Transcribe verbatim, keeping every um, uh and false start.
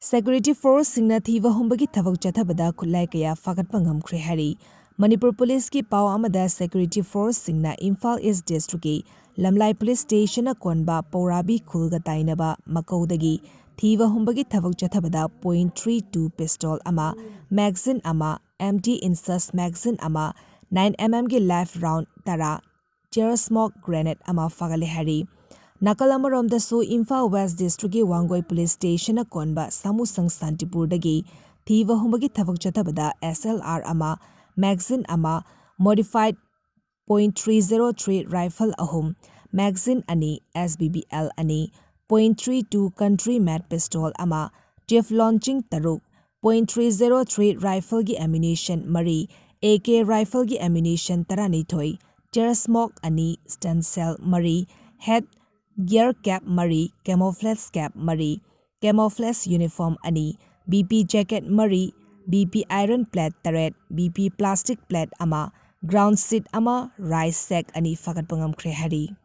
Security forceꯁꯤꯡꯅ ꯊꯤꯕ ꯍꯨꯝꯕꯒꯤ ꯊꯕꯛ ꯆꯠꯊꯕꯗ ꯈꯨꯠꯂꯥꯏ ꯀꯌꯥ ꯐꯥꯒꯠꯄ ꯉꯝꯈ꯭ꯔꯦ ꯍꯥꯏꯔꯤ꯫ ꯃꯅꯤꯄꯨꯔ ꯄꯨꯂꯤꯁꯀꯤ ꯄꯥꯎ ꯑꯃꯗ, security forceꯁꯤꯡꯅ ꯏꯝꯐꯥꯜ ꯏꯁ ꯗꯤꯁꯇ꯭ꯔꯤꯛꯀꯤ ꯂꯝꯂꯥꯏ ꯄꯨꯂꯤꯁ ꯁ꯭ꯇꯦꯁꯟ ꯑꯀꯣꯟꯕ ꯄꯧꯔꯥꯕꯤ ꯈꯨꯜꯒ ꯇꯥꯏꯅꯕ ꯃꯀꯧꯗꯒꯤ ꯊꯤꯕ ꯍꯨꯝꯕꯒꯤ ꯊꯕꯛ ꯆꯠꯊꯕꯗ point three two pistol ꯑꯃ, magazine ꯑꯃ, empty insertion magazine ꯑꯃ, nine MM ꯒꯤ live round ꯇꯔꯥ, tear smoke grenade ꯑꯃ ꯐꯥꯒꯠꯂꯦ ꯍꯥꯏꯔꯤ꯫ ꯅꯥꯀꯜ ꯑꯃꯔꯣꯝꯗꯁꯨ, ꯏꯝꯐꯥꯜ ꯋꯦꯁ ꯗꯤꯁꯇ꯭ꯔꯤꯛꯀꯤ ꯋꯥꯡꯒꯣꯏ ꯄꯨꯂꯤꯁ ꯁ꯭ꯇꯦꯁꯟ ꯑꯀꯣꯟꯕ ꯁꯥꯃꯨꯁꯪ ꯁꯥꯟꯇꯤꯄꯨꯔꯗꯒꯤ ꯊꯤꯕ ꯍꯨꯝꯕꯒꯤ ꯊꯕꯛ ꯆꯠꯊꯕꯗ SLR ꯑꯃ, magazine ꯑꯃ, modified point three zero three rifle ꯑꯍꯨꯝ, magazine ꯑꯅꯤ, SBBL ꯑꯅꯤ, point three two country made pistol ꯑꯃ, tube launching ꯇꯔꯨꯛ, point three zero three rifleꯒꯤ ammunition ꯃꯔꯤ, AK rifleꯒꯤ ammunition ꯇꯔꯥꯅꯤꯊꯣꯏ, tear smoke ꯑꯅꯤ, stun shell ꯃꯔꯤ, head gear cap ꯃꯔꯤ, camouflage cap ꯃꯔꯤ, camouflage uniform ꯑꯅꯤ, BP jacket ꯃꯔꯤ, BP iron plate ꯇꯔꯦꯠ, BP plastic plate ꯑꯃ, ground sheet ꯑꯃ, rice sack ꯑꯅꯤ ꯐꯥꯒꯠꯄ ꯉꯝꯈ꯭ꯔꯦ ꯍꯥꯏꯔꯤ꯫